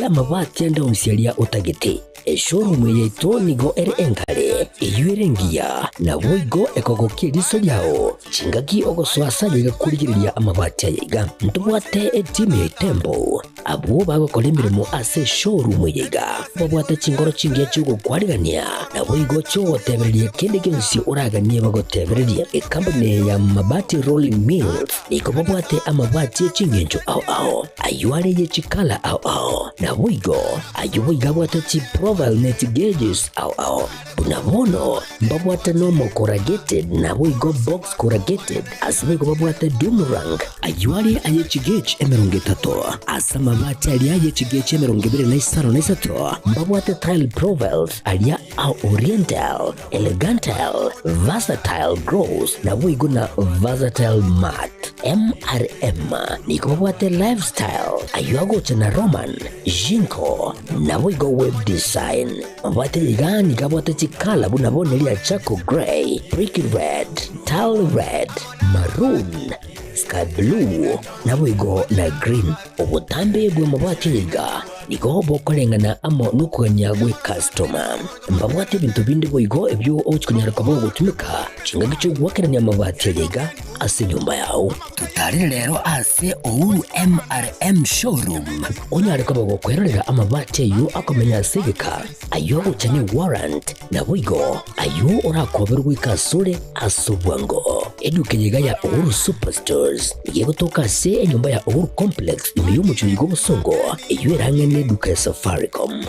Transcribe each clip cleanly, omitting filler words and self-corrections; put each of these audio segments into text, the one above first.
Amabati ande onsi aria otagete. Eshowroom yaito nigo ere engare, eyio ere engiya, naboigo ekogokia eriso riao chingaki ogosoa ase aye iga korigereria amabati aya iga. Ntobwate etimu ya Itembo, abwo bagokora emeremo ase eshowroom eye iga, babwate chingoro chingiya chi'ogokwarigania, naboigo chi'ogotebereria kende gionsi oraganie bagotebererie. Ekampuni eye ya Mabati Rolling Mills nigo babwate amabati e chingencho ao ao. Ayio are ye chikala ao ao, naboigo ayio boigo abwate chiprofile ne chigeges ao ao. Buna bono mbabwate normal corrugated naboigo box corrugated, ase boigo babwate doom rank. Ayio are aye chigauge 30, ase amabati aria aye chigauge 23 mbabwate tile profiles aria a oriental, Elegantal, Versatile Gross naboigo na Versatile Matte. MRM nigo babwate Lifestyle, ayio agocha na Roman, Jinko, naboigo Web Design. Mabwate iga nigo abwate chikala buna bono eria Charcoal Grey, Brick Red, Tile Red, Maroon, Sky Blue, naboigo na Green. Obotambe bw'amabati aya iga nigo bokoreng'ana amo nokogania gw'ekastoma. Mbabwate ebinto binde boigo ebio ogochia konyara koba ogotumeka chingaki chi'ogoakerania amabati aya iga ase enyomba yao. Totarere rero ase Uhuru MRM Showroom onyare koba gokwerorera amabati ayio akomenya ase egeka, ayio agocha ne warrant, naboigo ayio orakoberwe goika asore ase obwango. Eduka eye iga ya Uhuru Superstores nigo egotoka ase enyomba ya Uhuru Complex ime y'omochie oiga obosongo, eyio ere ang'e neduka ya Safaricom.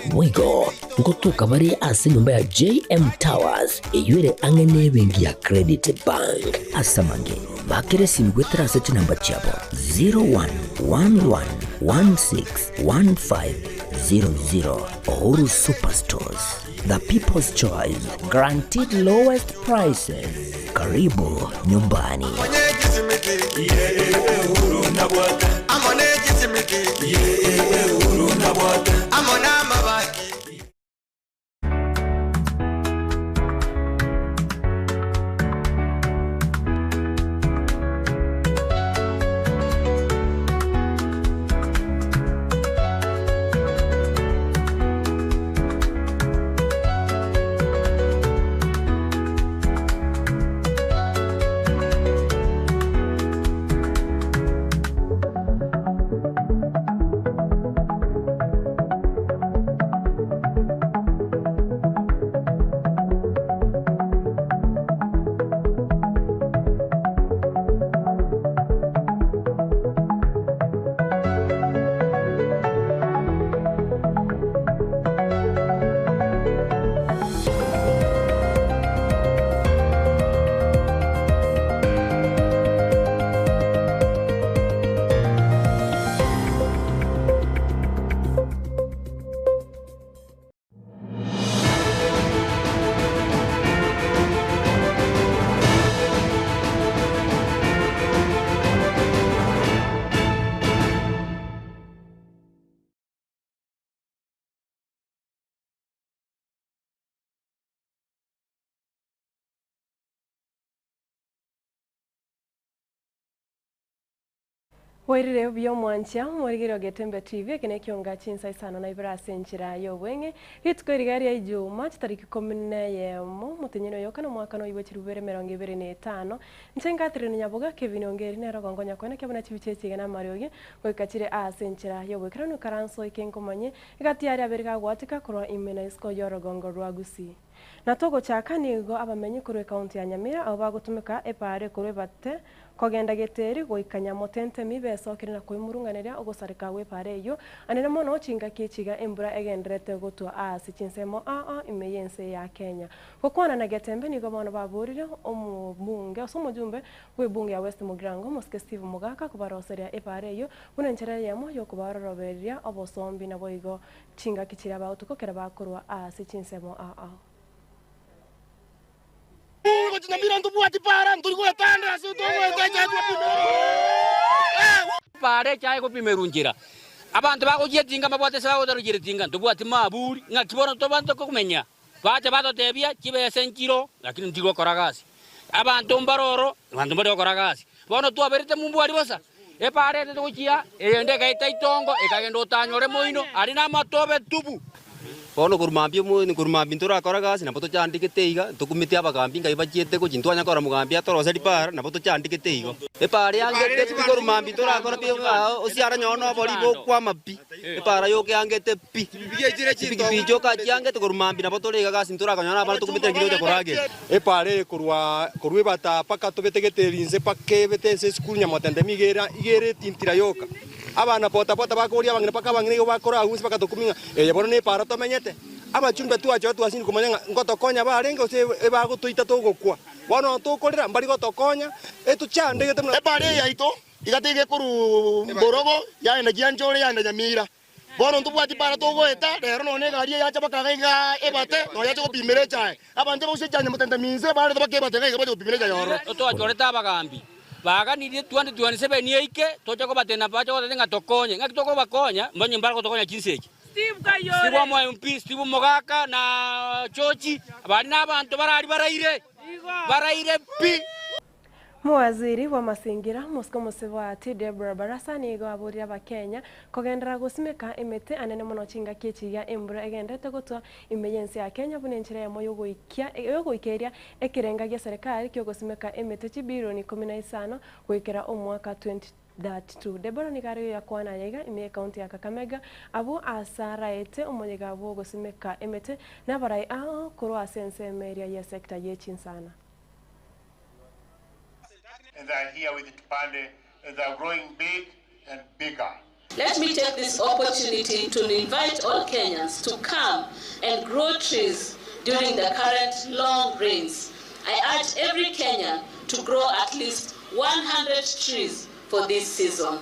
Boigo ngotoka bare ase enyomba ya JM Towers eyio ere ang'e nebenki ya Credit Bank. Ase amange, bakera esimi goetera ase chinamba chiabo 0111161500. Uhuru Superstores, the people's choice, guaranteed lowest prices. Karibu nyumbani. Bwairire buya omwancha, omorigereria o Getembe TV, eke nekionga chinsa isano na ibere ase enchera y'obweng'e. Rituko eriga ria Ijumaa, chitariki ikomi na eyemo, omotenyi oyo okane omwakano oibwe chilifu ibere emerongo ebere na etano. Inche Catherine Nyaboga, Kevin Ongeri nere ogonkonya koene kia buna chibicha echi iga na amariogi, goika chire ase enchera y'oboikeranu ikaranso eke nkomanye, egati yaria abere gagoatika korwa ime na isiko y'orogongo rwa Gusii. Na togochaka nigo abamenyi korwa ekaunti ya Nyamira abwo bagotumeka epaara ekorwa ebate kogenda Geteri goika Nyamotentemi besokire na koimurung'aneria ogosareka gw'epaara eyio anene mono chingaki echiga embura egendererete gotwa aase chinsemo ao ime y'ense ya Kenya. Gokwana na Getembe nigo bono baborire omobunge ase omojumbe bw'ebunge ya West Mugirango omosike Steve Mogaka kobaroseria epaara eyio buna enchera eyemo yokobarorobereria obosombi naboigo Chingaki chiria bagotuko kera bakorwa aase chinsemo ao ao. Paara echaye gopimerwa nchera, abanto bagochia etinga mbabwate ase bagotarochera etinga, ntobwati maburi, ng'aki bono tobanto komenya? Bacha batotebia chibesa nchiro, lakini ntigokora gasi. Abanto mbare oro, abanto mbare gokora gasi. Bono twaberete mumbu aria bosa. Epaara etete gochia eyende egaeta itongo, ekagenda otanyore moino, aria namatobe tubu. Bono korwa mambia omo korwa mambia ntorakore gasi nabo tochandegete iga, ntokumete abagambi ngai bachiete gochia ntwanya kora mogambi atoroserie paara nabo tochandegete igo. Epaara eangete pi korwa mambia ntorakora pi ng'a osiara nonye na obori bokwama pi, epaara yoka eangete pi. Chipikipiki chioka chiangete korwa mambia nabo tore iga gasi ntorakonyora na abana tokumete naki togocha korageria. Epaara eye korwa korwa ebata mpaka tobete gete rinse mpaka ebete ense esukuru nyamotende iga ere iga ere etintira yoka. Abana boda boda bakoboria abang'ina mpaka abang'ina igo bakora agwo inse bagatokumia ng'a eye bono nepaara tomenyete. Abachumbe twachora twasindwa komanya ng'a ngotokonya barenge gose ebagotoita togokwa. Bono tokorera mbari gotokonya, etochandegete buna. Epaara eye yaito iga tiga ekorwa mborogo yaenda Gianchore yaenda Nyamira. Bono ntobwati para togoeta, rero nonya egari eye yacha mpaka iga ebate, nonya yacha gopimera echae. Abanto bagose echae nyamotente minse, barete mpaka ebate iga iga bache gopimera echae ororo. Twachorete abagambi, baganirie 2027 eike, toche kobatena bache gototebia ng'a tokonye. Ng'aki tokobakonya? Mbonye mbare gotokonya chinsa echi. Steve omo MP, Steve Mogaka na George, baria nabanto barari baraire, baraire pi. Mowaziri bw'amasingira mosike omosibwati Deborah Barasa nigo aborire abakenya kogenderera gosimeka emete anene mono chingaki echiga embura egenderete gotwa ime y'ense ya Kenya buna enchera eyemo yogoikia yogoikeria ekerenga gia serikali kiogosimeka emete chibilioni 15 goikera omwaka 2032. Deborah nigo are oyakwana aya iga ime y'ekaunti ya Kakamega abwo asaraete omoyega bwogosimeka emete nabarai ao korwa ase ensemo eria ya sector yechinsana. And they are here with Tupande, and they are growing big and bigger. Let me take this opportunity to invite all Kenyans to come and grow trees during the current long rains. I urge every Kenyan to grow at least 100 trees for this season.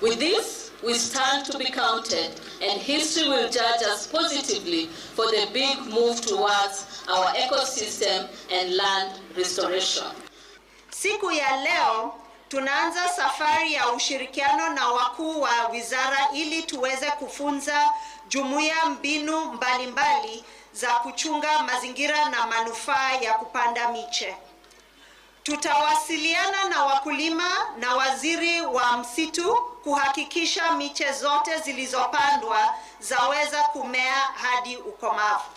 With this, we stand to be counted, and history will judge us positively for the big move towards our ecosystem and land restoration. Siku ya leo tunaanza safari ya ushirikiano na wakuu wa wizara ili tuweze kufunza jumuiya mbinu mbalimbali za kuchunga mazingira na manufaa ya kupanda miche. Tutawasiliana na wakulima na waziri wa msitu kuhakikisha miche zote zilizopandwa zaweza kumea hadi ukomavu.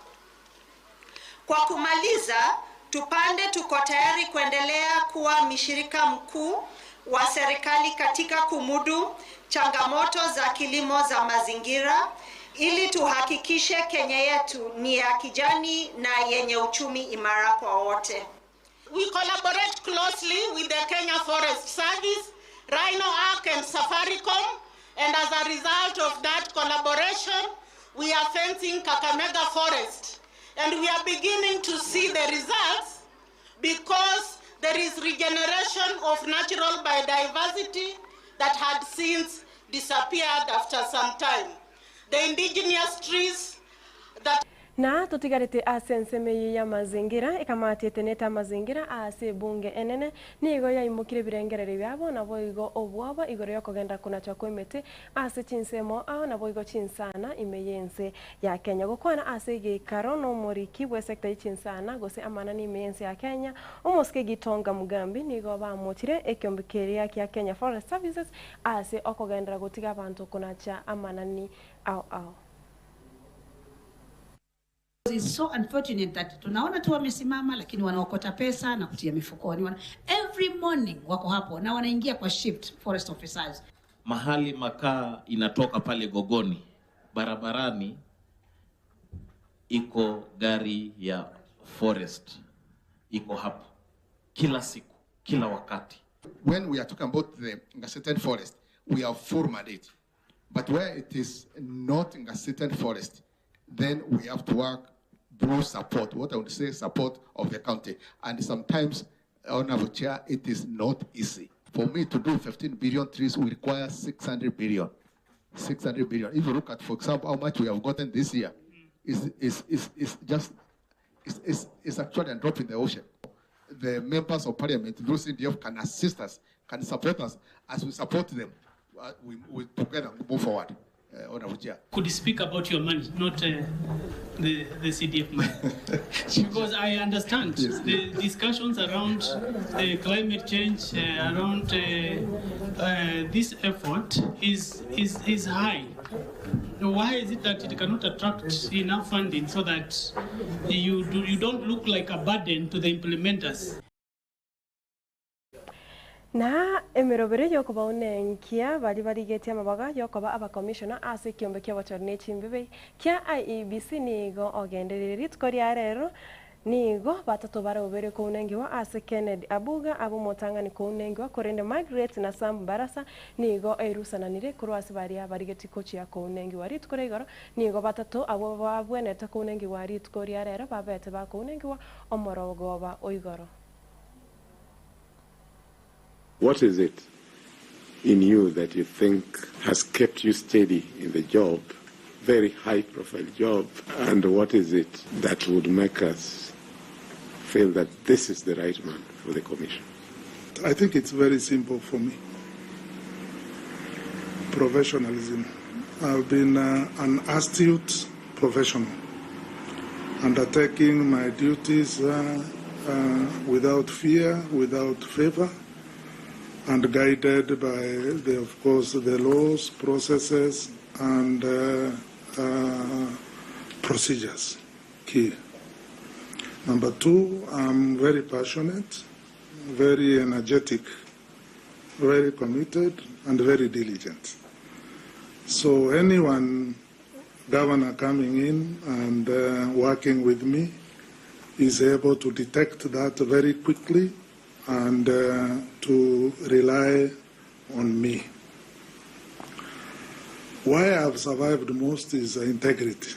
Kwa kumaliza, Tupande tuko tayari kuendelea kuwa mshirika mkuu wa serikali katika kumudu changamoto za kilimo za mazingira ili tuhakikishe Kenya yetu ni ya kijani na yenye uchumi imara kwa wote. We collaborate closely with the Kenya Forest Service, Rhino Ark and Safaricom, and as a result of that collaboration, we are fencing Kakamega Forest. And we are beginning to see the results because there is regeneration of natural biodiversity that had since disappeared after some time. The indigenous trees that Na tutigarite ase ensemo ya mazingira ekamati etenete amazingira ase ebunge enene nigo yaimokire ebirengererio biabo nabo igo obwoba igoro yokogenda kunachwa kwa emete ase chinsemo ao nabo igo chinsana ime y'ense ya Kenya gokwana ase egekaro na omoriki bwa esector ya chinsana gose amanani ime y'ense ya Kenya omosike Gitonga Mugambi nigo bamochire ekiombe keria kia Kenya Forest Services ase okogendera gotiga abanto kunacha amanani ao ao. It's so unfortunate that tunaona tu wamesimama lakini wanaokota pesa na kutia mifukoni. Every morning wako hapo na wanaingia kwa shift forest officers. Mahali makaa inatoka pale Gogoni barabarani iko gari ya forest iko hapo kila siku kila wakati. When we are talking about the gazetted forest, we have full mandate. But where it is not gazetted forest, then we have to work through support, what I would say support of the county. And sometimes, Honorable Chair, it is not easy. For me to do 15 billion trees, we require 600 billion. 600 billion. If you look at, for example, how much we have gotten this year, is actually a drop in the ocean. The members of parliament, those in the CDF, can assist us, can support us as we support them. We together move forward. Honorable Chair. Could speak about your money, not the CDF money. Because I understand the discussions around climate change, around this effort is high. Why is it that it cannot attract enough funding so that you don't look like a burden to the implementers? Na emerobere yokobaunenkia bari barigetie amabaga yokoba abakomishona ase ekiombe kia obochori na echimbibe kia IEBC nigo ogenderire rituko ria rero nigo batato barobere kounengiwa ase Kennedy Abuga abo omotang'ani kounengiwa korende Margaret na Sam Barasa nigo eirusananire korwa ase baria barigetie kochia kounengiwa rituko ria igoro nigo batato abwo babwenete kounengiwa rituko ria rero babete bakounengiwa omorogoba oigoro. What is it in you that you think has kept you steady in the job, very high profile job, and what is it that would make us feel that this is the right man for the commission? I think it's very simple for me. Professionalism. I've been an astute professional, undertaking my duties without fear, without favor, and guided by, of course, the laws, processes, and procedures. Key. Number two, I'm very passionate, very energetic, very committed, and very diligent. So anyone, governor coming in and working with me is able to detect that very quickly and to rely on me. Why I've survived most is integrity.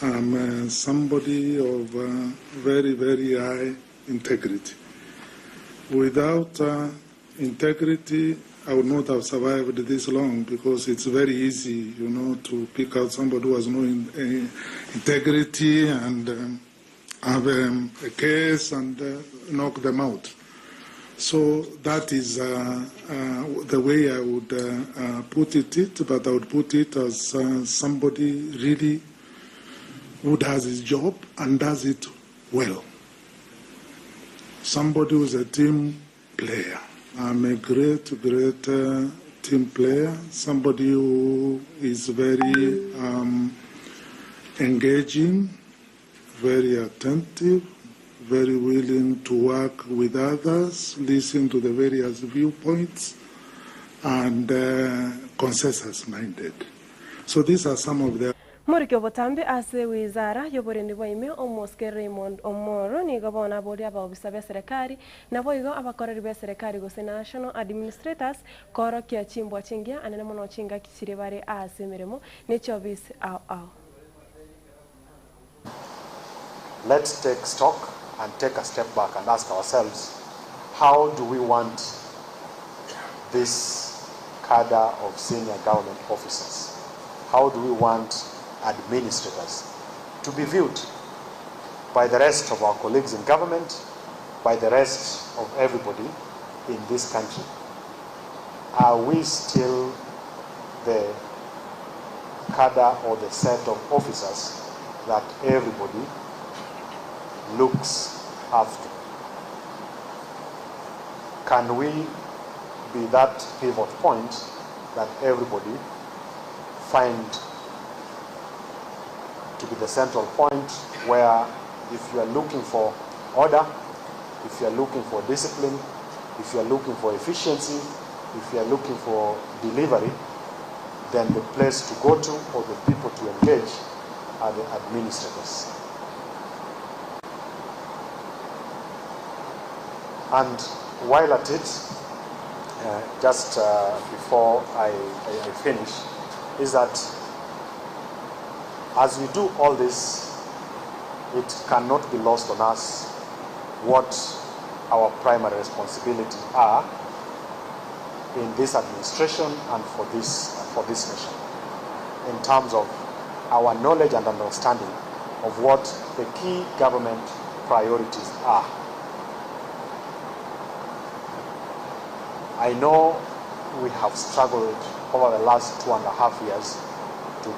I'm somebody of very, very high integrity. Without integrity, I would not have survived this long, because it's very easy, you know, to pick out somebody who has no integrity and have a case and knock them out. So that is the way I would put it, but I would put it as somebody really who does his job and does it well. Somebody who's a team player. I'm a great, great team player, somebody who is very engaging, very attentive, very willing to work with others, listen to the various viewpoints, and consensus-minded. So these are some of the Morikio botambe ase wizara yoborendi bwaime omoske Raymond Omoro nigo bona bori abaobisa be serikali nabo igo abakoreri be serikali gose national administrators korokia chimbwa chingia anene mono chinga kichire bare ase mirimo ne chiobisi ao ao. Let's take stock and take a step back and ask ourselves, how do we want this cadre of senior government officers? How do we want administrators to be viewed by the rest of our colleagues in government, by the rest of everybody in this country? Are we still the cadre or the set of officers that everybody looks after? Can we be that pivot point that everybody find to be the central point where if you are looking for order, if you are looking for discipline, if you are looking for efficiency, if you are looking for delivery, then the place to go to or the people to engage are the administrators. And while at it, just before I finish, is that as we do all this, it cannot be lost on us what our primary responsibilities are in this administration and for this nation, in terms of our knowledge and understanding of what the key government priorities are. I know we have struggled over the last 2.5 years to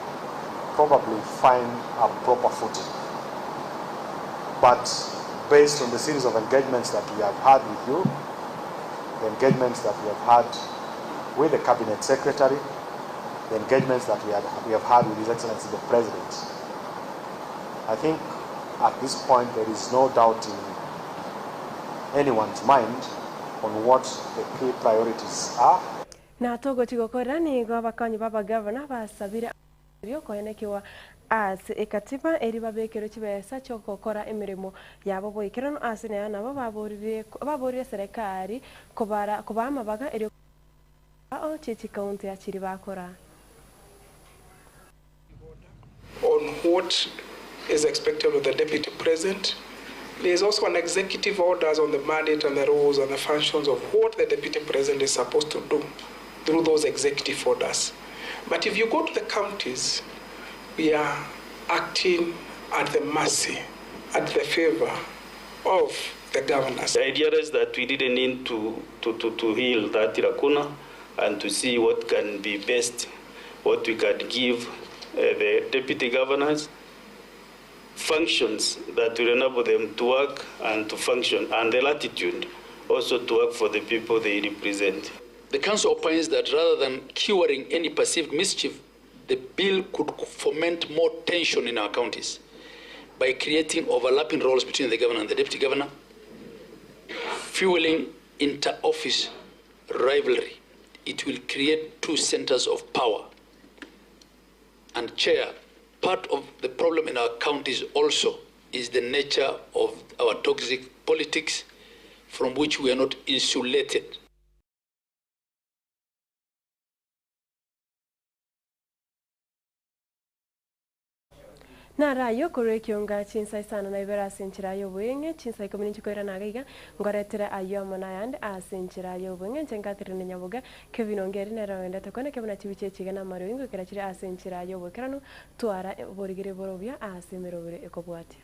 probably find a proper footing. But based on the series of engagements that we have had with you, the engagements that we have had with the Cabinet Secretary, the engagements that we have had with His Excellency the President, I think at this point there is no doubt in anyone's mind on what the key priorities are. Na togochia gokora nigo abakonyi b'abagavana basabire erio koenekiwa ase ekatiba erio babekerwe chibesa chi'ogokora emeremo yabo boikeranu ase nero nabo baborire baborire eserekari kobara kobaa amabaga erio ao chie chikaunti achiri bakora. On what is expected of the deputy president. There is also an executive orders on the mandate and the roles and the functions of what the deputy president is supposed to do through those executive orders. But if you go to the counties, we are acting at the mercy, at the favor of the governors. The idea is that we didn't need to heal that lacuna and to see what can be best, what we can give the deputy governors, functions that will enable them to work and to function, and the latitude also to work for the people they represent. The council opines that rather than curing any perceived mischief, the bill could foment more tension in our counties by creating overlapping roles between the governor and the deputy governor, fueling inter-office rivalry. It will create two centers of power. And Chair, part of the problem in our counties also is the nature of our toxic politics from which we are not insulated. Naro ayio korwa ekionga chinsa isano na ibere ase enchera y'oboeng'e, chinsa ikomi ninchikoirana iga iga, ngoretere ayio amo nayande ase enchera y'oboeng'e. Inche Catherine Nyaboga, Kevin Ongeri nere oendete kwane kebuna chibicha echiga na amariogi ngoikera chire ase enchera y'oboikeranu, twara oborigere bore obuya ase emerobere ekobwatia.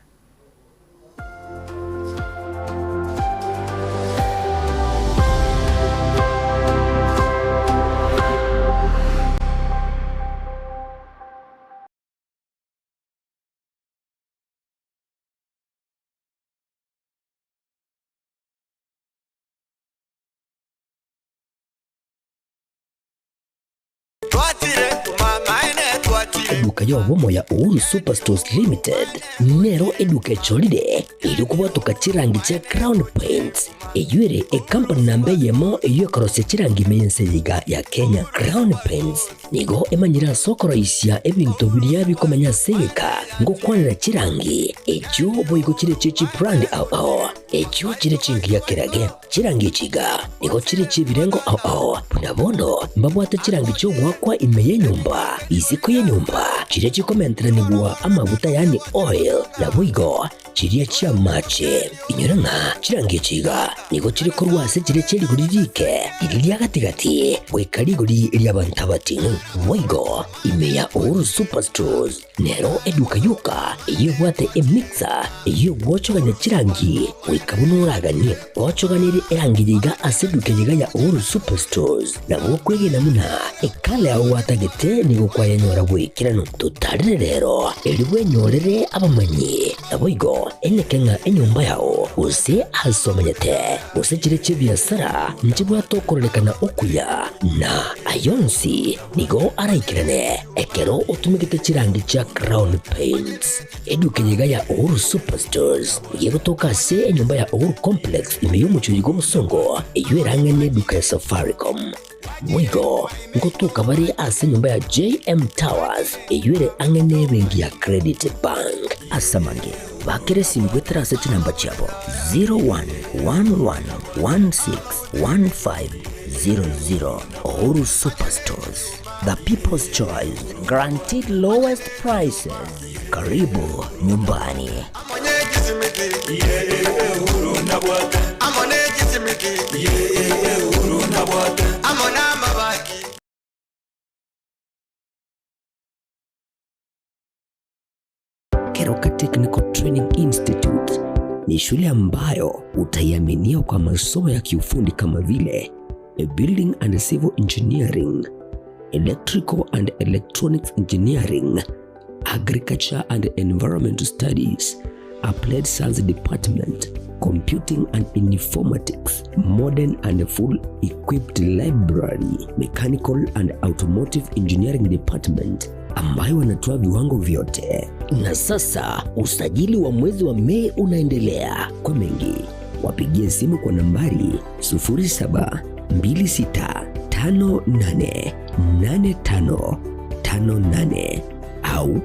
Eduka y'obomo ya Uhuru Superstores Limited nero eduka echorire erio kobwatoka chirangi chia Crown Paints eyio ere ekampani namba eyemo eyio ekorosia chirangi ime y'ense eye iga ya Kenya. Crown Paints Nigo emanyire ase okoroisia ebinto biria bikomenya ase egeka, ngokwanera chirangi, echio boigo chire chie chibrandi ao ao, echio chire chingiya kerage. Chirangi echi iga nigo chire chi'ebirengo ao ao, buna bono mbabwate chirangi chi'ogoakwa ime y'enyomba, isiko y'enyomba, chiria chikomenteranigwa amaguta yaani oil, naboigo chiria chi'amache. Inyora ng'a chirangi echi iga nigo chire korwa ase chiria chie rigori riike, riria ria gati-gati, goika rigori ri'abanto abating'u. Boigo ime ya Uhuru Superstores nero eduka yoka eyio ebwate emixer eyio egwochogania chirangi goika buna oraganie. Gwochoganirie erangi eye iga ase eduka eye iga ya Uhuru Superstores, nabo okwegena buna ekala yao gwatagete nigo kwayenyora goikeranu. Totarire rero, erio bwenyorere abamanyi. Naboigo eneke ng'a enyomba yao, gose aase omenyete, gose chire chi'ebiasara, nchibwate okororekana okuya, na ay'onsi nigo araikerane ekero otumegete chirangi chia Crown Paints. Eduka eye iga ya Uhuru Superstores nigo egotoka ase enyomba ya Uhuru Complex ime y'omochie oyo bw'obosongo, eyio erang'ane eduka ya Safaricom. Boigo ngotoka bare ase enyomba ya JM Towers eyio ere ang'e n'ebenki ya Credit Bank. Ase amange, bakera esimu goetera ase chinamba chiabo 0111161500. Uhuru Superstores, the people's choice, guaranteed lowest prices. Karibu nyumbani. Keroka Technical Training Institute ni shule ambayo utaiaminia kwa masomo ya kiufundi kama vile Building and Civil Engineering, Electrical and Electronics Engineering, Agriculture and Environmental Studies, Applied Science Department, Computing and Informatics, Modern and Full Equipped Library, Mechanical and Automotive Engineering Department ambayo wanatoa viwango vyote. Na sasa usajili wa mwezi wa Mei unaendelea. Kwa mengi wapigie simu kwa nambari 0726588558 au